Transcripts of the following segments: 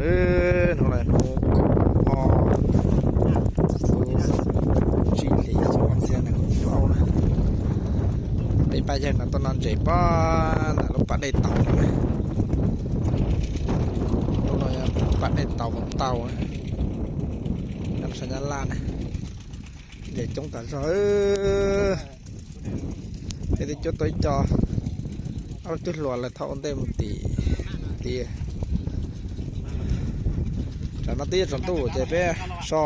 Hnub no hnub kaum ob, hnub tsib hlis xyoo ob txhiab nees nkaum cuaj na. Peb pab yawg no tuaj noj ntses pab ntawm lub pas dej taus no na. Lub no yog pas dej taus Voos Tau na, nyob sab Nyab Laj na. Ntses coob tas zog. Thiab twb cuab tau ib co, ob tug hluas lawv thauj ua ntej mus tim tiaj. Tsam no twb yuav tsaus ntuj ces peb so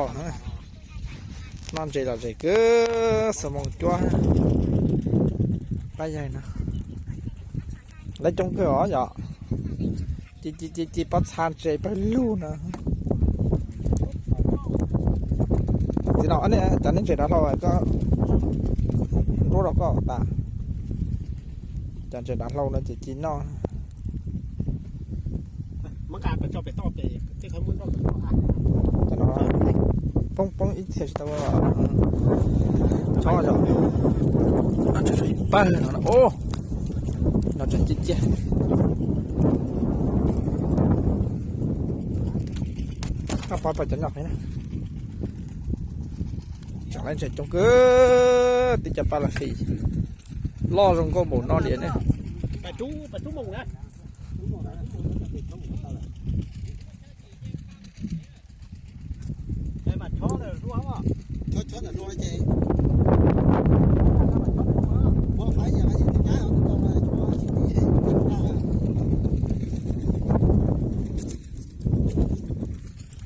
noj ntses los ntses kawg xwb, moo cuab pab yawg no. Lawv coob kawg os yom. Ci ci ci ci pob txha ntses pawg lug no. Txiv no, cov neb ntses dav hlau koj nruab rau koj tas. Cov ntses dav hlau no ces ci noj. Poob poob ib txhia tsis tau. Chob yom. Pawg no, no tseem ciaj ciaj. Koj pov pab cov nyob qhov na. Tseem lawv ntses coob kawg, tib co paj las fis loj zoo nkauj npaum no li ne.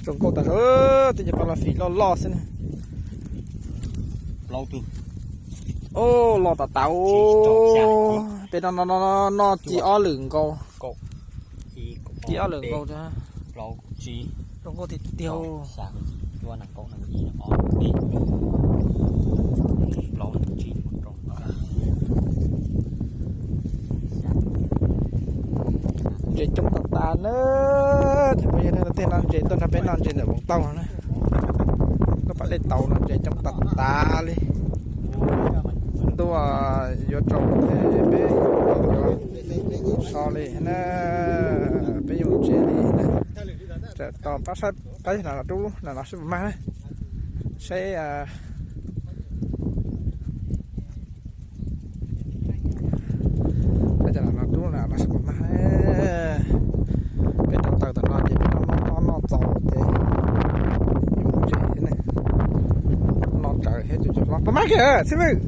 Zoo nkauj tas zog, tib co paj las fis loj loj xwb ne. Ub, loj tas tas. Peb no noj ci ob lwm nkaus. Ci ob lwm nkaus. Zoo nkauj tiag tiag. Ntses coob tas tas na. Ces peb yog tej no ntses tuaj nrog peb noj ntses ntawm Voos Tau no na. Lub pas dej taus no ntses coob tas tas li. Ntuj yuav tsaus ces peb yuav so li na, peb yuav ntses li na. Tos pab saib pab yawg no rub no no seb puas mag na. Saib pab yawg no rub no no seb puas mag. Peb rau taws tom no ces peb noj noj txaus ces yuav mus tsev thiab ne. No tsawv thiab, puas mag kiag xib fwb?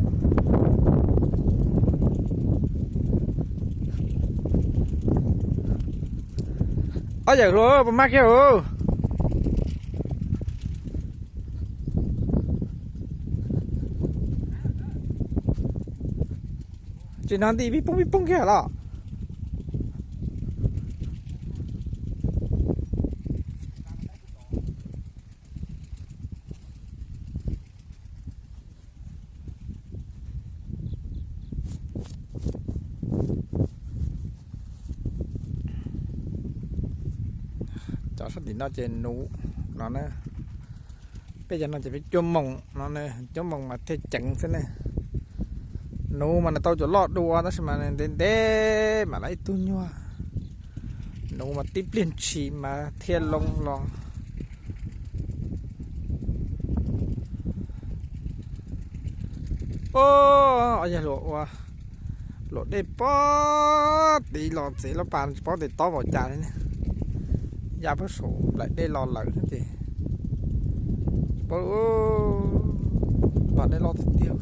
Ob yawm hluas, puas mag kiag os? Tsis hnov nti pib poob pib poob kiag los? Cov sab tim no ces nuv no na. Peb cov no ces peb cuab moos no, cuab moos mas thiaj ceev xwb ne. Nuv mas nws tau cov loj dua tab sis mas ntev ntev mam li ib tug nyuag. Nuv mas tib pliag ntshis mas thiaj loo los. Ob yawg hluas ua luam dej pob tid los txiv lub pas tsis paub tias tob npaum cas li ne. Ya puag saum nplaim dej los lawm thiab ces tsis paub, pas dej loj tiag tiag.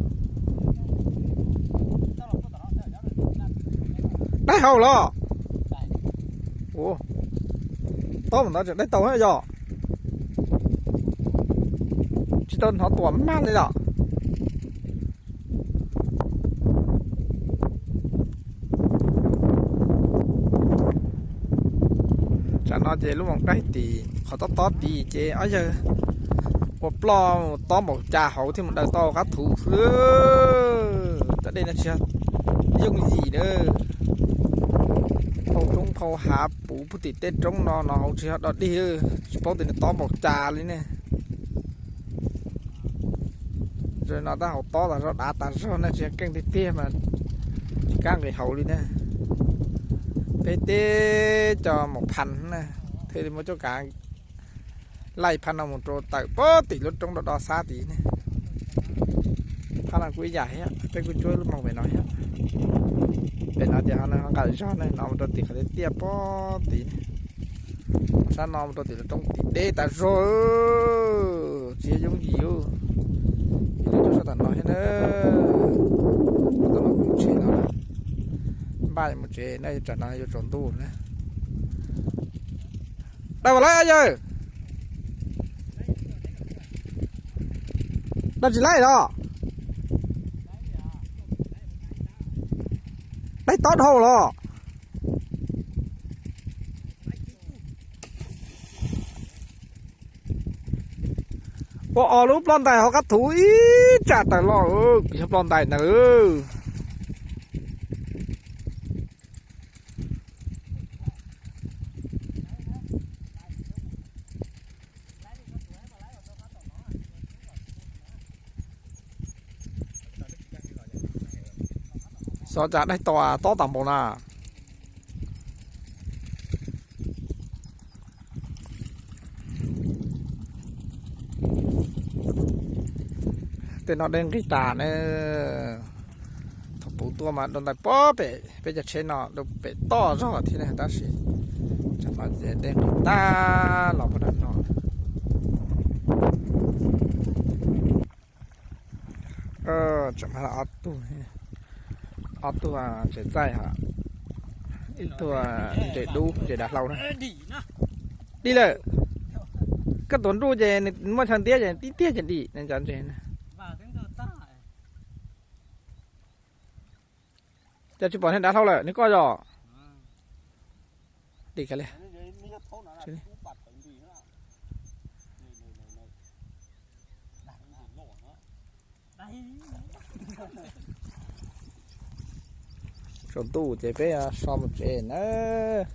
Dai hau los? Ua, tob mus ntawd tseem dai tau yog? Tsis tau hnov tuam mag li los? Tsam no ces lub moos dai tim qhov tob tob tid ces ob yawg ua ploj tob npaum cas hauv thiaj mus daws tau qab thuv xwb. Cov dej no tsis yog yooj yim na. Phau roob phau hav puv puag tim tej roob no no hauv tsis yog dog dig, tsis paub tias nws tob npaum cas li ne. Zaum no tab hauv tob tas zog dav tas zog na, tsis yog keej tiag tiag mas tsis kam nqis hauv li na. Peb teb cov maum phas na, Thiaj li muab cuab kav laij phab no mus rau tawm pem tim lub roob do do xab tid ne. Phab no kuj ib yam thiab, peb kuj cuab lub moos pem no thiab. Pem no ces ho nqaim zog ne, no mus rau tim qhov tiaj tiaj pem tid ne. Sab no mus rau tim lub roob tid deb tas zog, tsis yooj yim. Ib lub cuab sab tom no thiab na. Tom no kuj tsev no na. Npaj mus tsev na, tsam no yuav tsaus ntuj na. Dab Vaj Laib yawg, dab tsis laij los? Laij tob dhau los? Ua os, lub ploj ntais hauv qab thuv ib tsam tawm los, yog ploj ntais ntag. Xyov cas dab tob tob tas npaum na. Tej no dej nqig tas ne. Thaum puv tuaj mas dua ntais pem peb cov tsheb no rau pem toj zog thiab ne, tab sis tsam no ces dej nqig tag los puag nram no. Tsam no ob tug, ob tug tsev txaij, ib tug ntses dub ntses dav hlau na. Dim lawm. Koj tuav nruj ces nws muaj chaw ntiab ces tib tiag ces dim ne, cov ntses na. Cas tsis pom niag dav hlau lawm, niag koj yog? Dim kiag li. Tsaus ntuj ces peb so mus tsev nawb.